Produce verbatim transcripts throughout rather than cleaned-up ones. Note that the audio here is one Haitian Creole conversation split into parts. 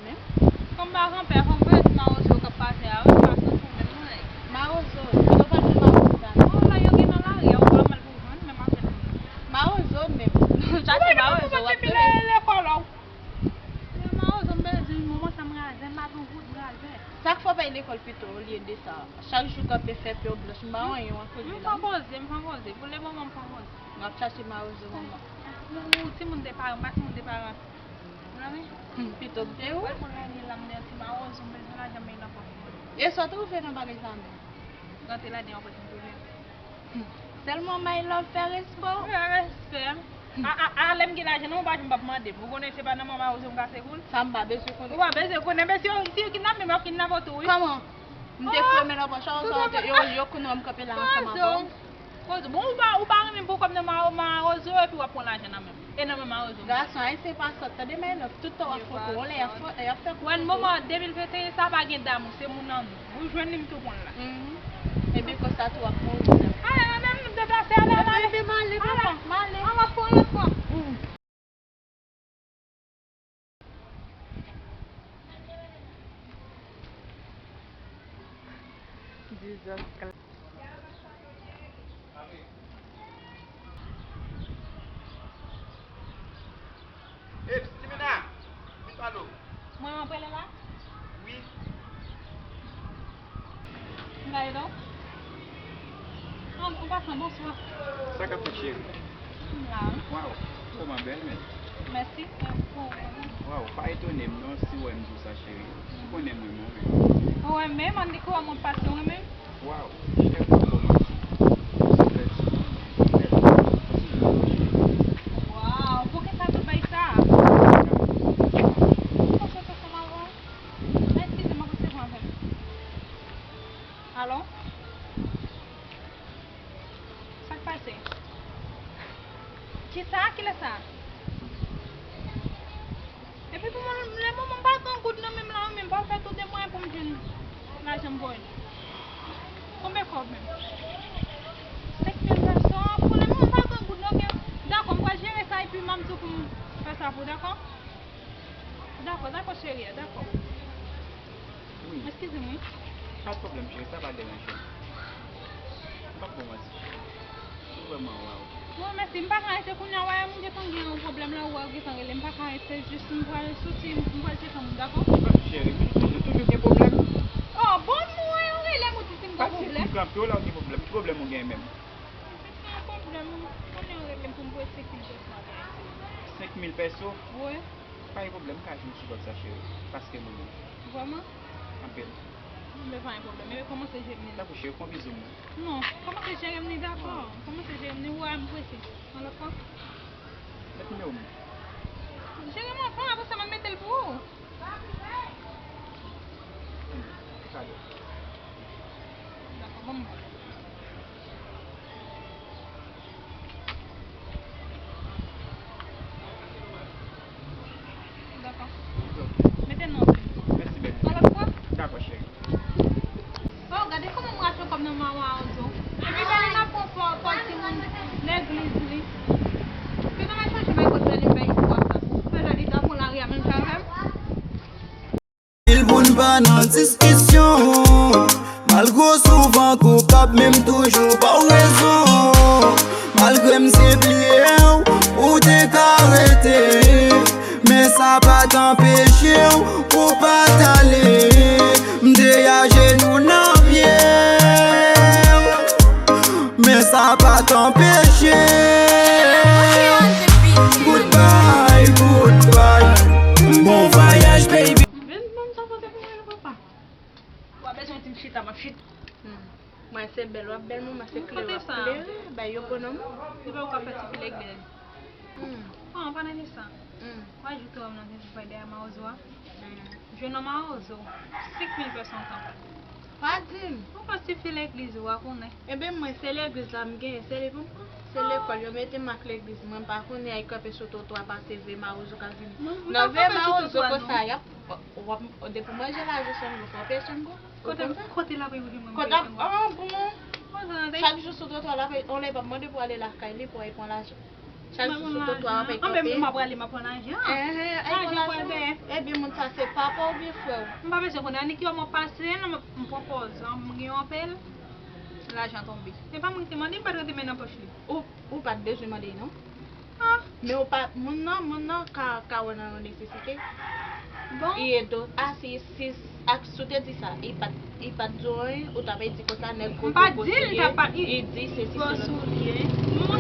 Menm. Kòm pa konpè, fò m pale ti mawozo k ap pase a, wi, m pa santi w menm, non, nèg. Mawozo, yo pa gen mawozo la, non. Oh, la, yo gen nan lari a, ou pa mal pou jwenn, menm avèk moun. Mawozo, menm. Sa se mawozo, w ap depi le-, lekòl, ò. Yo mawozo, m bezwen di, moman sa m razè, m pa gen gout razè. Sa k fè w pa al lekòl pito, olye de sa? Chak jou kanpe fè pyon blanch, m pa wè yon akoz de la. M fè koze, m fè koze. Pou le moman, m fè koze. M ap chache mawozo, manman. Ou, ou timoun de paran, m pa timoun de paran. Mami. Hmm, pito m te ou. Wè, pou lage lam de yon ti mawozo, m bezwen lajan, men nan pòch mwen. E sa w te ouvè nan bagay sa menm? Rantre ladan yon pòch m te ouvè. Hmm. Sèlman my love fè respè w. Fè respè. Hmm. A, a, a, lè m gen lajan, non, ou pa janm p ap mande m. Ou konnen se pa nan manman mawozo m kase kou l. Sa m pa bezwen konnen. Ou pa bezwen konnen, men si yo, si yo kidnape m, y ap kidnape w tou, wi. Kòman? M te fouye men nan pòch ou, yo, yo konnen m kanpe la ansanm avè w. Koz, bon, ou pa, ou pa renmen bon kòb nan ma-, mawozo, epi w ap pran lajan nan men m. E nan men mawozo. Gason ayisyen pa sòt, tande, my love. Tout tan w ap fè kou, yon lè y ap fè, y ap fè kou. Wè, moman de mil venteyen sa pa gen damou, se moun anmou. Ou jwenn li, m tou konn la. Mhm. Epi konsa tou w ap mouri sèl. Ale, ale, m deplase, ale, ale, ale. Epi m ale, papa, m ale. An lòt fwa, an lòt fwa. Jesus Christ. Eps, Timina, vin pale w. Mwen, mwen prele la? Wi. M gaye non? An, an pasan, bonswa. Sa k ap fèt, cheri? M la wi. Waw, ou vrèman bèl, men. Mèsi. Waw, pa etone m non si w wè m di w sa, cheri. Ou konnen m renmen w, men. Ou renmen m? An di kou a mwen pase w renmen m? Waw, cheri, ou bon manti. Ou se bèl ti fanm, men bèl ti fanm, cheri. Waw, poukisa tout bay sa? Ou pa sòt ansanm avè w? Eskize m, m ap resevwa avè m. Alo? Sa k pase? Kisa? Kilè sa? Epi pou mwen, le moman m pa gen goud nan men m la, men m pral fè tout de mwayen pou m jwenn lajan m voye. Konbyen kòb menm? Senk mil peso. Pou le moman m pa gen goud nan men m. Dakò, m pral jere sa epi m ap di w pou m fè sa pou ou, dakò? Dakò, dakò, cheri, dakò. Wi. Eskize m, wi. Pa t pwoblèm, cheri, sa pa deranje m. M p ap ba w manti, cheri. Ou vrèman waw. Wi, mèsi. M pa ka rete kounye a, wè, m gentan gen yon pwoblèm la, ou wè, ou gentan rele. M pa ka rete, jis m pral soti, m pral chèche yon moun, dakò? Cheri, m toujou, toujou gen pwoblèm. Oh, bon, mwen rele m, ou di si m gen pwoblèm. Pati, m kanpe w la, ou gen pwoblèm. Ki pwoblèm ou gen menm? M pa gen pwoblèm, konnen w rele m pou m voye senk mil peso avè w. Senk mil peso? Wi. Pa gen pwoblèm, m ka jwenn ti kòb sa, cheri. Paske mwen menm. Vrèman? Anpil. Men pa gen pwoblèm. Ebyen, kòmanse jere m li. Dakò, cheri, pran bizou m. Non, kòmanse jere m li, dakò. Kòmanse jere m li, ou wè m prese. Yon lòt fwa? Met nimewo m. Jere m anvan, apre sa, m ap mete l pou ou. Kado. Dakò, ban m. Dakò. Mete non. Mèsi, bèl. Yon lòt fwa? Dakò, cheri. Oh, gade kòman m rache kòb nan mawozo. Epi gade l ap pran pò, pò timoun legliz li. Gentan al chanje bay kot la, li bay istwa sa. Fè gade l ap pran lari a menm jan avè m. Pil moun pa nan diskisyon. Malgre w souvan koupab, men m toujou ba w rezon. Malgre m se pliye w, ou te ka rete. Men sa pa t anpeche w pou w pa t ale. M te ajenou nan pye w. Men sa pa t anpeche. Goodbye, goodbye. Bon vwayaj, baby. Vin ban m sa pote pou mwen, papa. Ou pa bezwen di m chita, m ap chita. Hmm. Mwen se bèl, w ap bèl, manman, se klere w ap klere. Bay yo bon non. Li pa ou ka fè ti fi legliz. Hmm. Oh, an palan de sa. Hmm. Ou pa jou tou wè m nan se pou fè dèyè mawozo a. Hmm. Jwenn yon mawozo. Senk mil peso an kanpe. Pa di m. Ou pa ti fi legliz ou a konnen. Ebyen mwen se legliz la m genyen, se li pou m pran. Se lekòl yo mete m ak legliz, mwen m pa konnen ay kanpe sou twotwa pase vye mawozo k ap vini. Nan vye mawozo konsa y ap, w ap, depi w manje lajan sèlman fò w peye chanm gwo. Kote, kote l ap rive mwen m peye chanm gwo? Ah bon. Chak jou sou twotwa l ap, on lè y ap mande pou ale lakay li pou al pran lajan. Chak jou sou twotwa w ap kanpe. Anben, m ap prale, m ap pran lajan. Enhen, ay pran lajan. Ebyen, moun sa se papa w oubyen frè w? M pa bezwen konnen, annik yo mwen pase, non, m pran pòz, m gen yon apèl, lajan tonbe. E pa mwen ki te mande, m pa t rete men nan pòch li. Ou, ou pa t bezwen mande, non? Ah. Men ou pa, moun nan, moun nan ka, ka wè nan yon nesesite. Bon. Li ede w. Ah, si, si, ak, si w te di sa, li pa t, li pa t di w anyen, ou ta pe di konsa, nèg kote w posede, li di se si se non.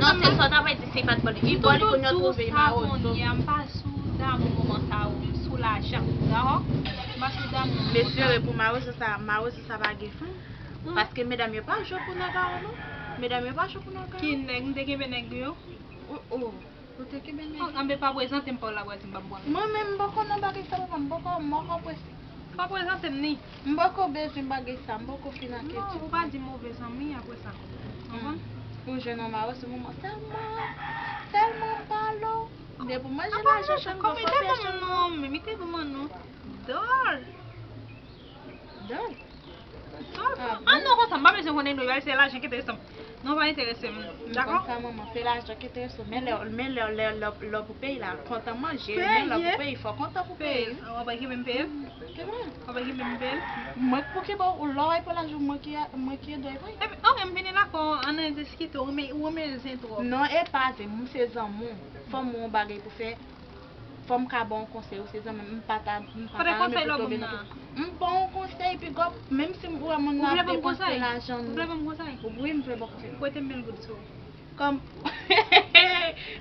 Non, se sa w ta pe di, si li pa t ban li. Li ban li pou nou twouve mawozo. M pa sou damou moman sa yo, m sou lajan. Dakò? M pa sou damou moman sa yo. Mesye, pou mawozo sa, mawozo sa pa gen fanm. Paske medam yo pa jwe pou nèg a yo, non. Medam yo pa jwe pou nèg a yo. Ki nèg? M te kenbe nèg yo. Oh, oh. Ou te kenbe nèg yo? Anben pa prezante m pa w la, w a di m pa m pran. Mwen menm m poko nan bagay sa, papa, m poko, m poko prese. Pa prezante m ni. M poko bezwen bagay sa, m poko fin ak etid. Non, ou pa di move zanmi apre sa. Konprann? Ou jwenn yon mawozo, moman sèlman, sèlman m pale w. Depi w manje lajan, chanm, kòm ite pou mwen non, men ite pou mwen non. Dòl. Dòl. Ah, non, konsa, m pa bezwen konnen nou, se lajan ki enterese m. Non, pa enterese m. Dakò? Konsa, manman, se lajan ki enterese w. Men lè, men lè, lè, lè, lè pou peyi la, kontan manje, men lè pou peyi, fò kontan pou peyi. Peyi. W ap bay ki menm peyi? Ki mwen? W ap bay ki menm peyi? Mwen pou ki bò, ou lò w pran lajan, mwen ki, mwen ki ede w pran. Epi, ok, m vini la, kò, ann diskite, ou renmen, ou renmen zen twòp. Non, e pa zen, m se zanmi w. Fò m yon bagay pou fè. Fò m ka ba w konsèy, ou se zanmi m, m pa ta, m pa ta renmen pou tonbe nan twa. M ba w konsèy, piga w, menm si m wè moun nan ap depanse lajan m. Ou vle ban m konsèy? Wi, m vle ba w konsèy. Prete m mil goud sou. Kòm,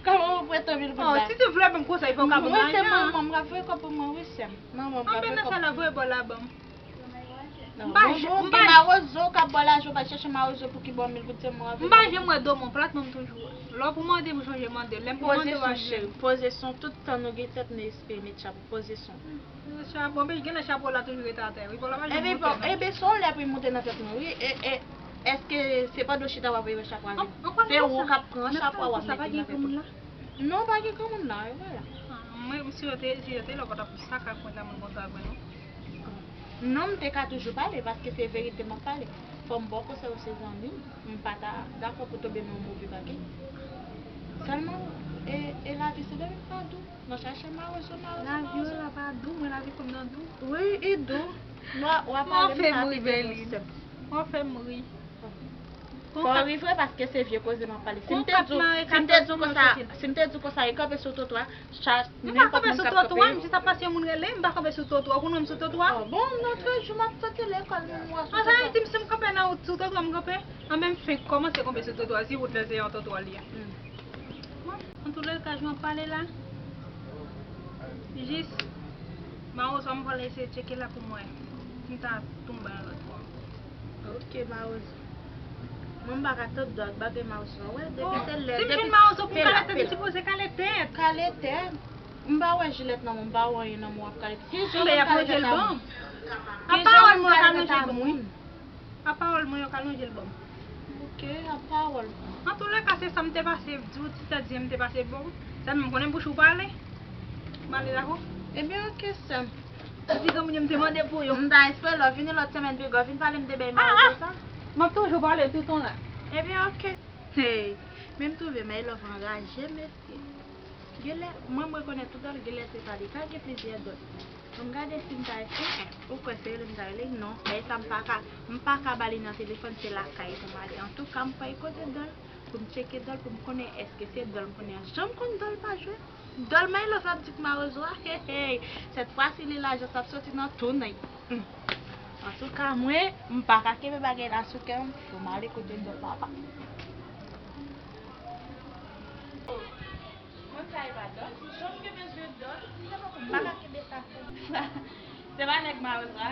kòman ou prete mil goud la? Oh, si te vle ban m konsèy, fò w ka ban m lajan. Mwen se manman, m ka voye kòb pou mwen, wi, sè m. Manman, m ka voye kòb pou mwen. Anben nan sa la, voye bò la ban m. Non, m pa bon, gen mawozo k ap ba w lajan, ou pa chèche mawozo pou ki ba w mil goud, se mwen avè w. M pa janm wè do m yon plat, men m toujou wè. Lè w pou mande m, chonje mande. Lè m pou mande w, pa janm. Poze son, cheri. Poze son, tout tan nou gen tèt, nou espere met chapo. Poze son. Chapo, men gen lè chapo la toujou rete atè, wi. Bon, la pa janm monte, non. Ebyen, se yon lè pou l monte nan tèt mwen, wi. E, e, èske se pandan w chita w ap wè chapo a vini? Se ou k ap pran chapo a, w ap mete nan tèt ou. Non, pa gen granmoun la, e vwala. Ah, mwen, si yo te, si yo te la, w pa t ap sa k ap konn nan moun konsa vre, non. Non, m te ka toujou pale, paske se verite m ap pale. Fò m ba w konsèy, ou se zanmi m, m pa ta dakò pou tonbe nan yon move bagay. Sèlman, e, e lavi se de pa dou. Nou chache mawozo, mawozo, mawozo. Lavi w la pa dou, mwen lavi kòm nan dou. Wi, e dou. Nou a, w a pale m sa, se de dou sèm. W ap fè m ri. Fò w ri vre, paske se vye koze m ap pale. Si m te di w, si m te di w konsa, si m te di w konsa, e kanpe sou twotwa, nenpòt moun k ap kanpe. M pa kanpe sou twotwa, m jis ap pase yon moun rele, m pa kanpe sou twotwa. Ou konn wè m sou twotwa? Oh, bon, lòt jou m ap soti lekòl, m wè w sou twotwa. An sa, di m si m kanpe nan wout sou twotwa, m kanpe. An menm fenk kòmanse kanpe sou twotwa, si wout la se yon twotwa li ye. Bon, antoulèka, jan w ap pale la, jis mawozo a m pral eseye tcheke la pou m wè si m ta tonbe yon lòt fwa. Ok, mawozo. Mwen, m pa ka tann dòt bagay mawozo a. Wè, depi se lè, depi se lè. Bon, si m vin mawozo pou m kale tèt, m sipoze kale tèt. Kale tèt? M pa wè jilèt nan men w, m pa wè anyen nan men w, w ap kale tèt. Ki jan w kale tèt a moun? A pawòl mwen, w ka lonje l ban m. A pawòl mwen, yo ka lonje l ban m. Ok, a pawòl. Antoulèka, se sa m te pase di w, ti tèt zen m te pase ban w. Sa menm, konnen bouch ou pale. M ale, dakò? Ebyen, ok, sè m. Ti granmoun yo m te mande pou yo. M ta espere lè w vini lòt semèn, piga w vin pale m de bay mawozo sa. M ap toujou pale toutan la. Ebyen, ok. Hey, men m twouve My Love anraje, mesye. Genlè, mwen, m rekonèt tout dòl, genlè se pa li. Ka gen plizyè dòl. Bon, m gade si m ta rele. Ou kwè se rele m ta rele? Non, bagay sa m pa ka, m pa ka ba li nan telefòn, se lakay pou m ale. Antouka, m pral kote dòl, pou m tcheke dòl, pou m konnen èske se dòl, m konnen jan m konn dòl pa jwe. Dòl My Love ap di k mawozo a, hey, hey. Sèt fwa si li lajan sa ap soti nan tou nèg. Hmm. Antouka, mwen, m pa ka kenbe bagay la sou kè m, fò m ale kote dòl papa. Mwen sa e pa dòl. Jan m gen bezwen dòl, m pa ka kenbe sa pou mwen. Se pa nèg mawozo a.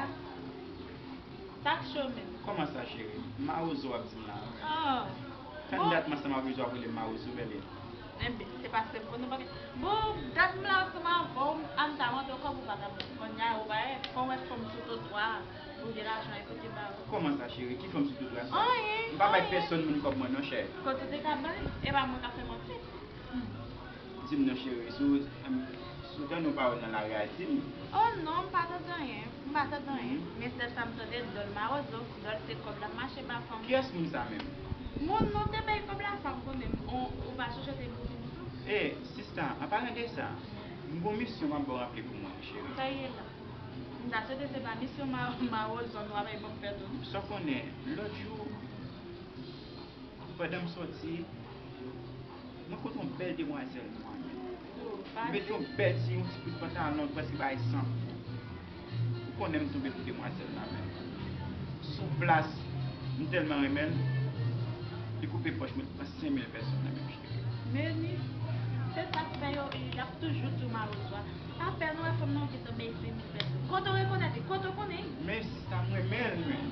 Sa k cho menm? Kòman sa, cheri? Mawozo w ap di m la? Ah. Tann dat m ansanm avè w, w ap rele m mawozo, bèl. Enben, se paske m konn ou pa gen. Bon, dat m la ansanm avè w, a m ta mande w kòb ou pa t ap ban m. Kounye a, ou pa wè, fò w wè fanm sou twotwa a, ou gen lajan e pote ba ou. Kòman sa, cheri? Ki fanm sou twotwa sa? Anyen, anyen. M pa bay pèsonn moun kòb mwen non, cheri. Kote w te ka bay? E pa mwen k ap fè manti. Di m non, cheri, si w, em, si w tande yon pawòl nan lari a, di m. Oh non, m pa tande anyen. M pa tande anyen. Mhm. Men sèl sa m tande, dòl mawozo, dòl se kòb l ap mache ba fanm. Kiyès moun sa menm? Moun nou te bay kòb la, sa m konnen. Ou, ou pa sonje te di m tou. E, sista, an paran de sa, m gon misyon m ap ba w raple pou mwen, cheri. Sa ye la? M ta swete se pa misyon ma-, mawozo nou ap bay ban m fè tou. Sa w konnen, lòt jou, pandan m soti, mwen kontre yon bèl demwazèl nwa, men. M mete yon bèl ti, yon ti bout pantalon, prèske bay san. Ou konnen m tonbe pou demwazèl la, men. Sou plas, m tèlman renmen l, li koupe pòch mwen, li pran senk mil pèso nan men m, cheri. Meni, se sa k fè yo, y ap toujou di w mawozo a. Apèn ou wè fanm nan, ou gentan bay senk mil pèso. Kote w rekonèt li? Kote w konnen? Men sista, m renmen l, men.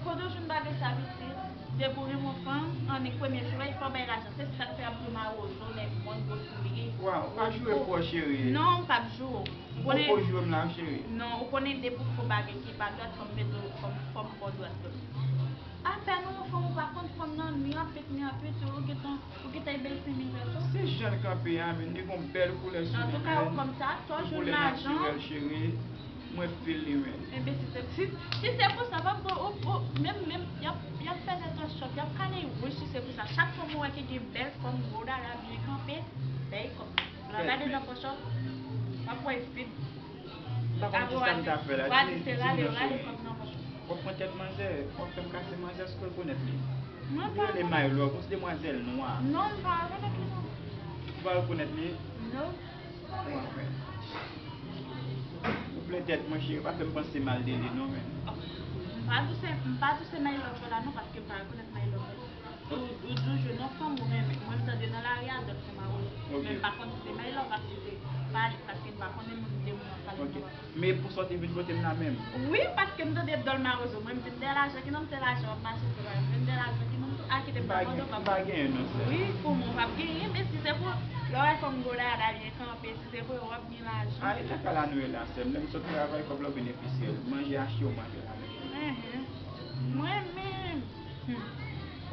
Kote w jwenn bagay sa, pitit? Depi w renmen yon fanm, annik premye jou a, fò w bay lajan. Se sa k fè y ap di w mawozo, nèg mòn, gwo soulye. Waw, ou pa joure pou w, cheri. Non, m p ap joure w. Ou poko joure m la, cheri. Non, ou konnen depi w fè yon bagay ki pa dwat, fò m mete w, fò m, fò m ba w dwat tou. Apèn ou yon fanm, ou pa konn fanm nan, ni anpit, ni anpit, ou gentan, ou gentan bay senk mil pèso. Se jan l kanpe a, men li gon bèl koulè sou li, men. Antouka, ou kòmsa, fò w jwenn lajan. Koulè natirèl, cheri. Mwen feel li, men. Enben, si se, si, si se pou sa, pa m, ou, ou, menm, menm, y ap, y ap fè tèt an chòk, y ap kale wouj si se pou sa. Chak fanm ou wè ki gen bèl fòm, gwo dada, byen kanpe, bay kòb. La, gade nan pòch ou, w ap wè vide. M pa konn kisa m ta fè la. Di, di m non, cheri. W ap pran tèt manzè, w ap fè m kase manzè, èske w rekonèt li? Li rele My Love, yon ti demwazèl nwa. Non, m pa rekonèt li, non. Ou pa rekonèt li? Non. Bon, men. Ou plen tèt mwen, cheri, pa fè m panse mal de li, non, men. M pa di w se, m pa di w se My Love la, non, paske m pa rekonèt My Love. Ou, ou di w jwenn yon fanm ou renmen. Mwen, m tande nan lari a, dòt se mawozo. Ok. Men m pa konn si se My Love ak si se pa li, paske m pa konnen moun de moun ap pale nan. Men pou sa w te vin kote m la menm? Wi, paske m tande dòl mawozo. Mwen, m vin dèyè lajan ki nan m, se lajan w ap mache sou lajan. M vin dèyè lajan ki nan m tou, a kite m pa mande w pa. M pa genyen non, sè. Wi, pou mwen, w p ap genyen, men si se pou lè w wè fanm gwo dada byen kanpe, si se pou w ap gen lajan. A, e nan ka la nou ye la, sè m. Lè m sot travay, kòb la w benefisye l. Manje, achte w manje la menm. Enhen. Mwen menm. Hmm.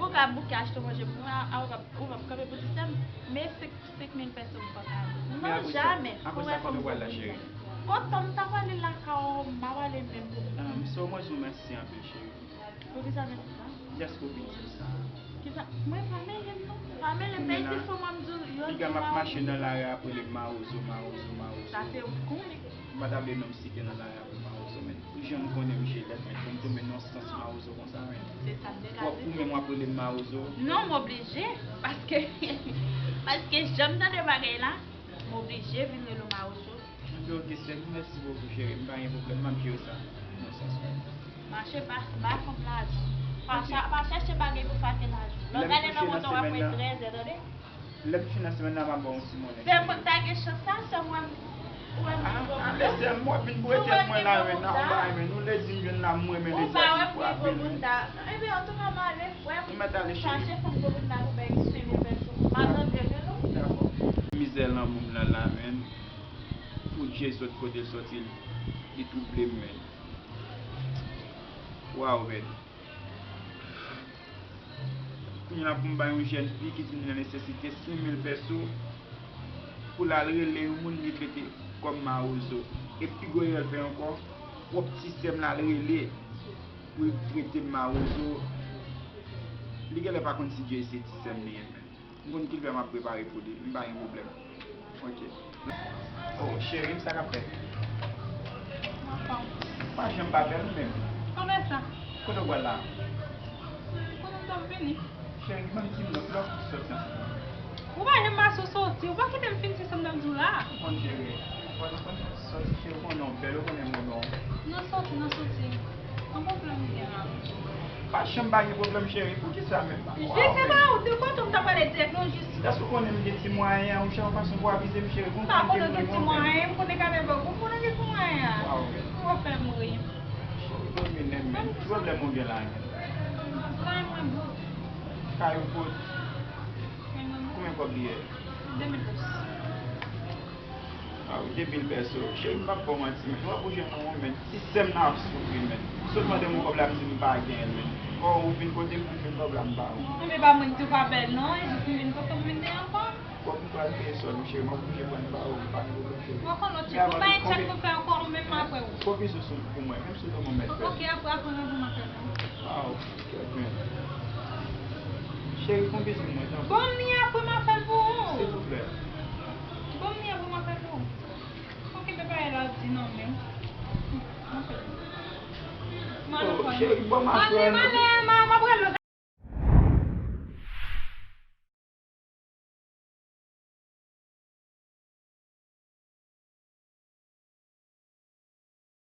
Ou ka bouke achte w manje pou mwen, a, a, ou p ap, ou p ap kanpe pou ti sè m. Men senk, senk mil pèso m pa ka. Non, jamè. Apre sa, kote w pral la, cheri? Kote m ta prale lakay ou, m pa prale menm pou mwen. Ah, m sou mwen sou mèsi anpil, cheri. Poukisa mèsi sa? Dèske w vin sou sa. Kisa? Mwen pa mele m non. Pa mele m, men si fò m ap di w, yo di piga m ap mache nan lari a ap rele m mawozo, mawozo, mawozo. Sa se ou k konnen. M pa ta vle non m site nan lari a pou mawozo, men. Pou jan m konnen m jilèt, men, pou m tonbe nan sans mawozo konsa, men. Se sa m te ka di. W ap pou men w ap rele m mawozo? Non, m oblije. Paske, paske jan m tande bagay la, m oblije vin rele w mawozo. Anben, oke, sè m, mèsi bokou, cheri. M pa gen pwoblèm, m ap jere sa. Nan sans mwen. Mache pa, ba fanm lajan. Pa cha-, pa chèche bagay pou fè ak lajan. Lè w gade nan moto, w ap wè trèzè, tande? Lè m fin nan semèn nan, m ap ba w yon ti monnen. Sè mwen, ta gen chans sa, sè mwen, ou wè m gen gwo bounda. Ah, sè m, w ap vin boure tèt mwen la, men, nan yon bagay, men, nou lè di m jwenn la, m renmen lè di a ti frape, men. Ou pa wè m gen gwo bounda. Enben, antouka, m ale, frè m. Ou mèt ale, cheri. Chache fanm gwo bounda pou bay senk mil pèso. M ap rantre, men, non. Dakò. Mizè lanmou m nan la, men. Pou Dye sot kote l soti, li twouble m, men. Waw, men. Kounye a pou m bay yon jèn fi ki di m li nan nesesite senk mil pèso pou l al rele yon moun li trete kòm mawozo. E pi gwo erè l fè ankò, pwòp ti sè m l al rele pou l trete m mawozo. Li genlè pa konn si Dye se ti sè m li ye, men. M konn kilè m ap prepare pou li, m pa gen pwoblèm. Ok. Oh, cheri m, sa k ap fèt? M anfòm. Ou pa janm pa bèl ou menm. Kòman sa? Kote w pral la? Kote m t ap vini. Cheri, ban m di m non, kilè w sot nan semèn nan? Ou pa janm pase w soti, ou pa kite m fin di sa m t ap di w la. Ou konn cheri, ou konn soti cheri, ou konnen w bèl, ou konnen m renmen w. Nan soti, nan soti. An pwoblèm ou gen la? Pa janm pa gen pwoblèm, cheri. Poukisa menm? Jis se pa ou, de kote m ta prale dirèk, non, jis. Dèske ou konnen m gen ti mwayen an, ou chèche yon fason pou abize m, cheri. M pa konnen w gen ti mwayen, m konnen kanmenm, ou konnen w gen ti mwayen an. Waw. Ou fè m ri. Cheri, domine m, men. Ki pwoblèm ou gen la menm? Kay mwen bout. Kay ou bout? Kay mwen bout. Konbyen kòb li ye? De mil pèso. Ah, de mil pèso. Cheri, m p ap ba w manti, men. W ap bouche pou mwen, men. Ti sè m nan ap soufri, men. Sot mande m yon kòb la, m di m pa gen l, men. Kò ou vin kote m pou jwenn kòb la, m ba ou. Non, men pa mwen ki di w pa bèl, non. E jis m vin kote w, m vin dèyè ankò. Kòb m pral peye sòl ou, cheri. M ap bouche pran l ba ou, m pa gen pwoblèm, cheri. Mwen konn ou tchèk. Ou pa gen tchèk pou fè ankò, ou menm m ap wè ou. Fè bizou sou, pou mwen, menm si w te mwen mèt fè. Ok, apre, apre, apre, m ap fè sa. Waw. Kèt men. Cheri, fè yon bizou pou mwen, tanpri. Bon, m ni apre m ap fè l pou ou. Mwen pou mwen fè pou ou. Okipe pa la di non men. Mwen fè. Oh, cheri, bon, ma frè.